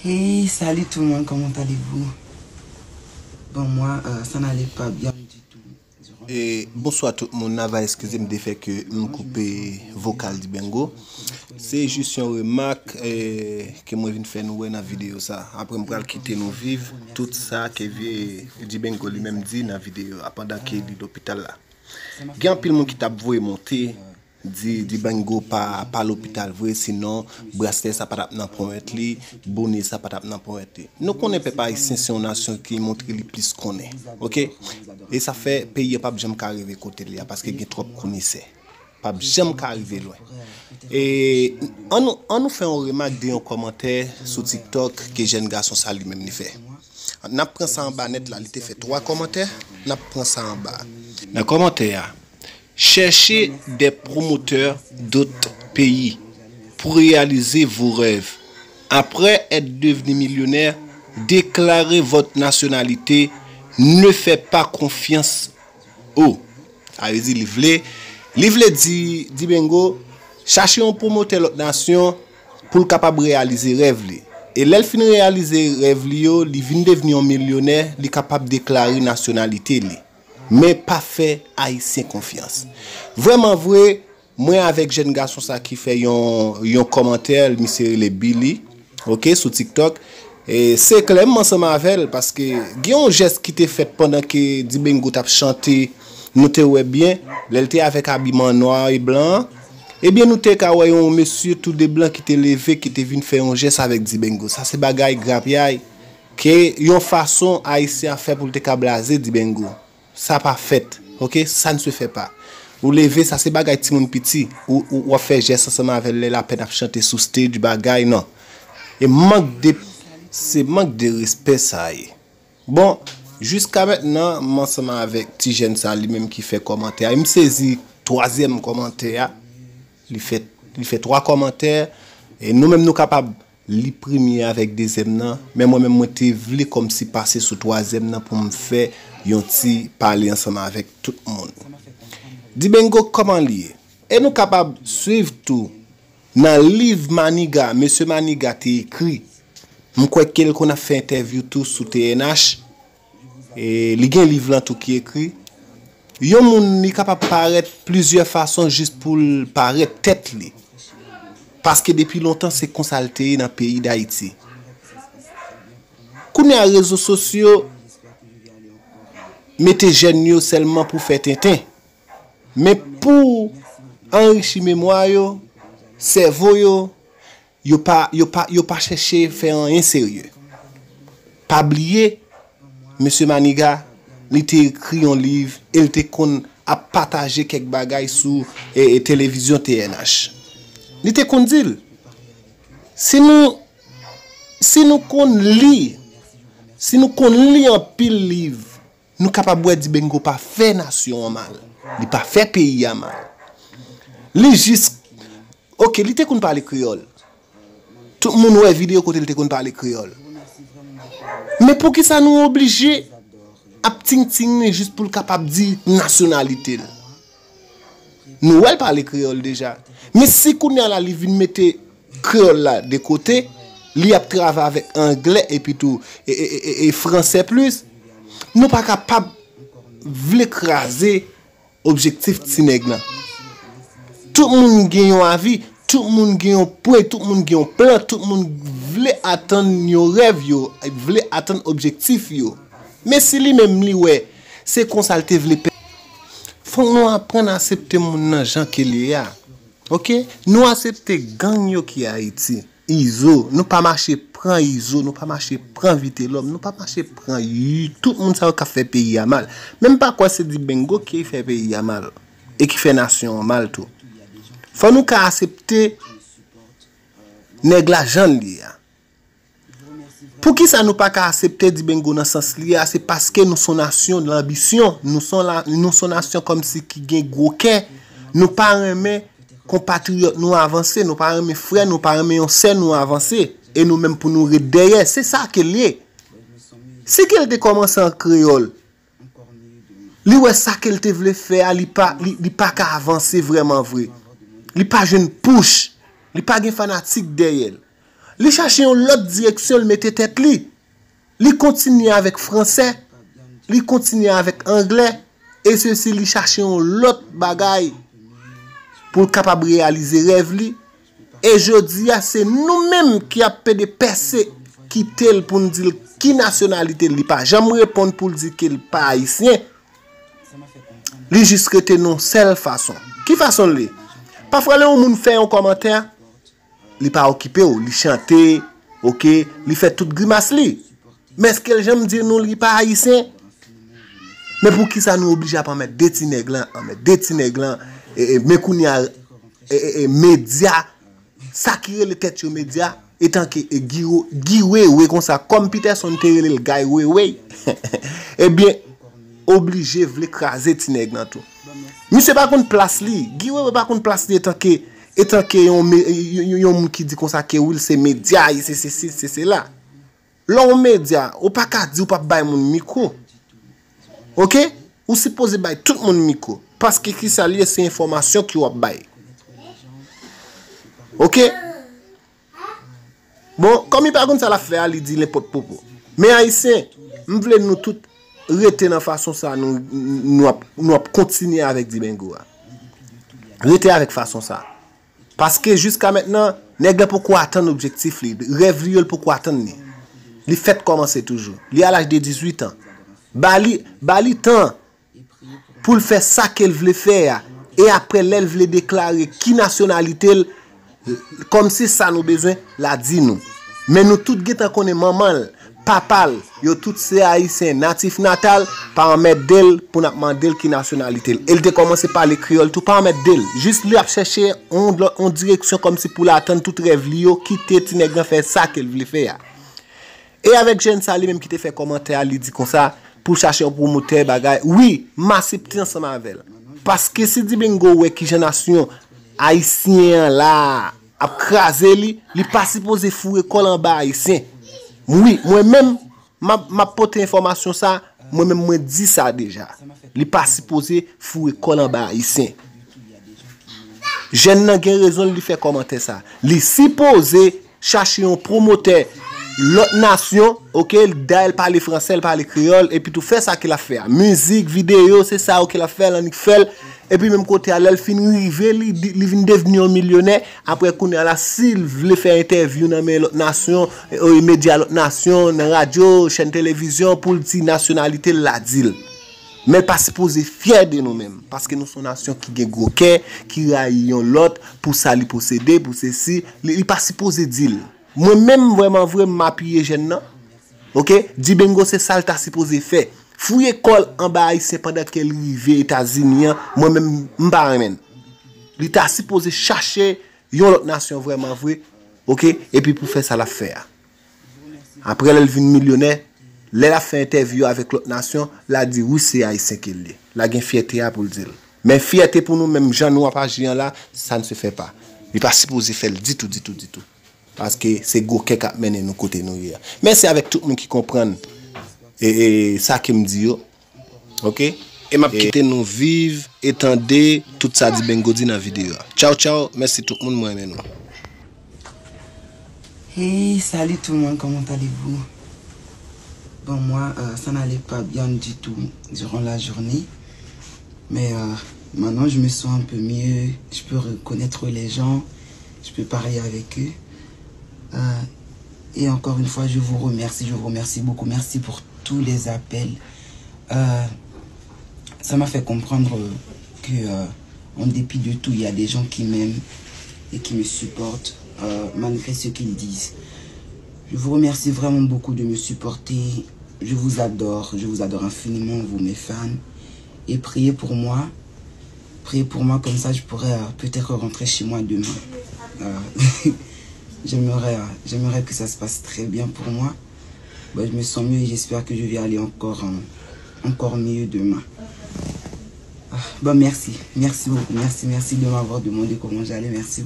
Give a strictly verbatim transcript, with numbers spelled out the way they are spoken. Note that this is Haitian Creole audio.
Hey, salut tout le monde, comment allez-vous? Bon, moi, euh, ça n'allait pas bien du tout. E bonswa tout moun, n a va eskize m de fè ke m koupe vokal Dibengo. Se jis yon remak eh, ke mwen vin fè nou wè nan videyo sa. Apre m pral kite nou viv tout sa ke vye Dibengo li menm di nan videyo a pandan ke li lopital la. Gen anpil moun ki t ap voye monte di Dibengo pa pa lopital vre, sinon braslè sa pa t ap nan ponyèt li, bone sa pa t ap nan ponyèt li. Nou konnen pèp ayisyen se yon nasyon ki montre li plis konnen, oke? E sa fè peyi a p ap janm ka rive kote l ye a paske gen twòp konesè. P ap janm ka rive lwen. E ann nou ann nou fè yon remak de yon kòmantè sou TikTok ke jèn gason sa li menm li fè. N ap pran sa anba nèt la, li te fè twa kòmantè, n ap pran sa anba. Nan kòmantè a, cherchez des promoteurs d'autres pays pour réaliser vos rêves. Après être devenu millionnaire, déclarez votre nationalité, ne faites pas confiance aux. Sa vle di li vle, li vle di Dibengo chache yon pwomotè lòt nasyon pou l kapab reyalize rèv li. E lè l fin reyalize rèv li yo, li vin devni yon milyonè, li kapab deklare nasyonalite li. Men pa fè Ayisyen konfyans. Vrèman vre, mwen avèk jèn gason sa ki fè yon, yon kòmantè, misye rele Billy, oke, sou TikTok. E se klè m ansanm avè l, paske gen yon jès ki te fèt pandan ke Dibengo t ap chante, nou te wè byen, lè l te avèk abiman nwa e blan an. Ebyen, nou te ka wè yon mesye tou de blan ki te leve, ki te vin fè yon jès avèk Dibengo. Sa se bagay grapyay, ke yon fason Ayisyen ap fè pou l te ka blaze Dibengo. Sa pa fèt, oke? Ça ne se fait pas. Ou leve, sa se bagay timoun piti. Ou, ou, w ap fè jès ansanm avè l lè l apèn ap chante sou stage, bagay, non. E mank de, se mank de respè sa ye. Bon, jiska mentnan, m ansanm avèk ti jèn sa li menm ki fè kòmantè a. E m sezi twazyèm kòmantè a. Li fè, li fè twa kòmantè. E nou menm nou kapab li premye avèk dezyèm nan, men mwen menm mwen te vle kòmsi pase sou twazyèm nan pou m fè yon ti pale ansanm avèk tout moun. Dibengo kòman li ye? E nou kapab swiv tou nan liv Maniga, mesye Maniga te ekri. M kwè ke l konn ap fè entèvyou tou sou T N H. E li gen liv lan tou ki ekri. Yon moun li kapab parèt plizyè fason jis pou l parèt tèt li. Paske depi lontan se konsa l te ye nan peyi Dayiti. Kounye a rezo sosyo mete jèn yo sèlman pou fè tenten. Men pou anrichi memwa yo, sèvo yo, yo pa, yo pa, yo pa chèche fè anyen serye. Pa bliye, mesye Maniga, li te ekri yon liv e l te konn ap pataje kèk bagay sou e, e, televizyon T N H. Li te konn di l, si nou, si nou konn li, si nou konn li anpil liv, nou kapab wè Dibengo pa fè nasyon an mal. Li pa fè peyi a mal. Li jis, oke, li te konn pale kreyòl. Tout moun wè videyo kote li te konn pale kreyòl. Men poukisa nou oblije ap tingting li jis pou l kapab di nasyonalite l? Nou wè l pale kreyòl deja. Men si kounye a la li vin mete kreyòl la de kote, li ap travay avèk anglè epi tou e, e, e, e, e fransè plis, nou pa kapab vle kraze objektif ti nèg lan. Tout moun gen yon avi, tout moun gen yon pwen, tout moun gen yon plan, tout moun vle atann yon rèv yo, vle atann objektif yo. Men si li menm li wè se konsa l te vle pè. Fòk nou aprann aksepte moun nan jan ke l ye a. Oke? Nou aksepte gang yo ki Ayiti. Izo, nou pa mache pran Izo, nou pa mache pran Vitelòm, nou pa mache pran y- tout moun sa yo k ap fè peyi a mal. Men m pa kwè se Dibengo ki fè peyi a mal e ki fè nasyon an mal tou. Fò nou ka aksepte nèg la jan l ye a. Poukisa nou pa ka aksepte Dibengo nan sans li a? Se paske nou se yon nasyon lanbisyon, nou se yon la- nou se yon nasyon kòmsi ki gen gwo kè, nou pa renmen konpatriyòt nou avanse, nou pa renmen frè nou, pa renmen yon sè nou avanse, e nou menm pou nou ret dèyè. Se sa ke l ye. Si ke l te kòmanse an kreyòl, li wè sa ke l te vle fè a, li pa, li, li pa ka avanse vrèman vre. Li pa jwenn pouch, li pa gen fanatik dèyè l. Li chache yon lòt direksyon, l mete tèt li. Li kontinye avèk fransè, li kontinye avèk anglè, e sesi li chache yon lòt bagay pou l kapab reyalize rèv li. E jodi a, se nou menm ki ap pede pèse kite l pou n di l ki nasyonalite l. Li pa janm reponn pou l di ke l pa ayisyen. Li jis rete nan yon sèl fason. Ki fason l ye? Pafwa, lè yon moun fè yon kòmantè, li pa okipe w, li chante, oke, li fè tout grimas li. Men èske l janm di nou li pa ayisyen? Men poukisa nou oblije ap anmède ti nèg lan, anmède ti nèg lan, e, e, men kounye a, e, e, e, medya, sa ki rele tèt yo medya, etanke, e, Guy Ro-, Guy Wewe konsa, kòm Peterson te rele l Guy Wewe, ebyen, oblije vle kraze ti nèg lan tou. Misye pa konn plas li, Guy Wewe pa konn plas li etanke, etanke yon, me- yon, yon, yon moun ki di konsa ke wi, l se medya, e se sesi, se sela. Lè w medya, ou pa ka di ou p ap bay moun mikwo. Oke? Ou sipoze bay tout moun mikwo. Paske kisa l ye, se enfòmasyon ke w ap bay. Oke? Bon, kòm li pa konn sa l ap fè a, li di nenpòt pwopo. Men ayisyen, m vle nou tout rete nan fason sa nou, nou ap, nou ap kontinye avèk Dibengo a. Rete avèk fason sa. Paske jiska mentnan, nèg la poko atenn objektif li. Rèv li yo, l poko atenn li. Li fèk kòmanse toujou. Li a laj de dizuit an. Ba li, ba li tan pou l fè sa ke l vle fè a. E apre, lè l vle deklare ki nasyonalite l, kòmsi sa nou bezwen, l a di nou. Men nou tout gentan konnen manman l, papa l, yo tout se ayisyen natif natal, pa anmède l pou n ap mande l ki nasyonalite l. E l te kòmanse pale kreyòl tou, pa anmède l. Jis li ap chèche yon, lòt- yon direksyon kòmsi pou l atenn tout rèv li yo, kite ti nèg lan fè sa ke l vle fè a. E avèk jèn sa li menm ki te fè kòmantè a, li di konsa, pou chache yon pwomotè bagay. Wi, m asepte ansanm avè l. Paske si Dibengo wè kijan nasyon ayisyen an la ap kraze li, li pa sipoze foure kò l anba ayisyen. Wi, mwen menm, m ap, m ap pote enfòmasyon sa, mwen menm mwen di sa deja. Li pa sipoze foure kò l anba ayisyen. Jèn nan gen rezon l, li fè kòmantè sa. Li sipoze chache yon pwomotè lòt nasyon, oke, dayè l pale fransè, l pale kreyòl, epi tou fè sa ke l ap fè a. Mizik, videyo, se sa yo ke l ap fè, l annik fè l. Epi menm kote a, lè l fin rive, li, li vin devni yon milyonè. Apre kounye a la, si l vle fè entèvyou nan men lòt nasyon, e, medya lòt nasyon, nan radyo, chèn televizyon, pou l di nasyonalite l, l a di l. Men l pa sipoze fyè de nou menm, paske nou se yon nasyon ki gen gwo kè, ki rayi yon lòt pou sa li posede, pou sesi, li, li pa sipoze di l. Mwen menm, vrèman vre, m apiye jèn nan. Oke? Dibengo se sa l ta sipoze fè. Fouye kò l anba ayisyen pandan ke l rive Etazini an, mwen menm, m pa renmen l. Li ta sipoze chache yon lòt nasyon vrèman vre, oke? Epi pou fè sa l ap fè a. Apre lè l vin milyonè, lè l ap fè entèvyou avèk lòt nasyon, l a di wi se ayisyen ke l ye. L a gen fyète a pou l di l. Men fyète pou nou menm jan nou ap aji an la, sa n se fè pa. Li pa sipoze fè l ditou, ditou, ditou. Paske se gwo kè k ap mennen nou kote nou ye a. Mèsi avèk tout moun ki konprann e, e, sa ke m di yo. Oke? E m ap kite nou viv e tande tout sa Dibengo di nan videyo a. Tchaw, tchaw. Mèsi tout moun, mwen renmen nou. Hey, salut tout le monde, comment allez-vous? Bon, moi, euh, ça n'allait pas bien du tout durant la journée. Mais euh, maintenant, je me sens un peu mieux. Je peux reconnaître les gens. Je peux parler avec eux. Euh, et encore une fois, je vous remercie. Je vous remercie beaucoup. Merci pour tous les appels. Euh, ça m'a fait comprendre que, euh, en dépit de tout, il y a des gens qui m'aiment et qui me supportent, euh, malgré ce qu'ils disent. Je vous remercie vraiment beaucoup de me supporter. Je vous adore. Je vous adore infiniment, vous, mes fans. Et priez pour moi. Priez pour moi, comme ça je pourrais euh, peut-être rentrer chez moi demain. Euh, j'aimerais, euh, j'aimerais que ça se passe très bien pour moi. Bon, je me sens mieux et j'espère que je vais aller encore, euh, encore mieux demain. Ah, bon, merci. Merci beaucoup. Merci, merci de m'avoir demandé comment j'allais. Merci.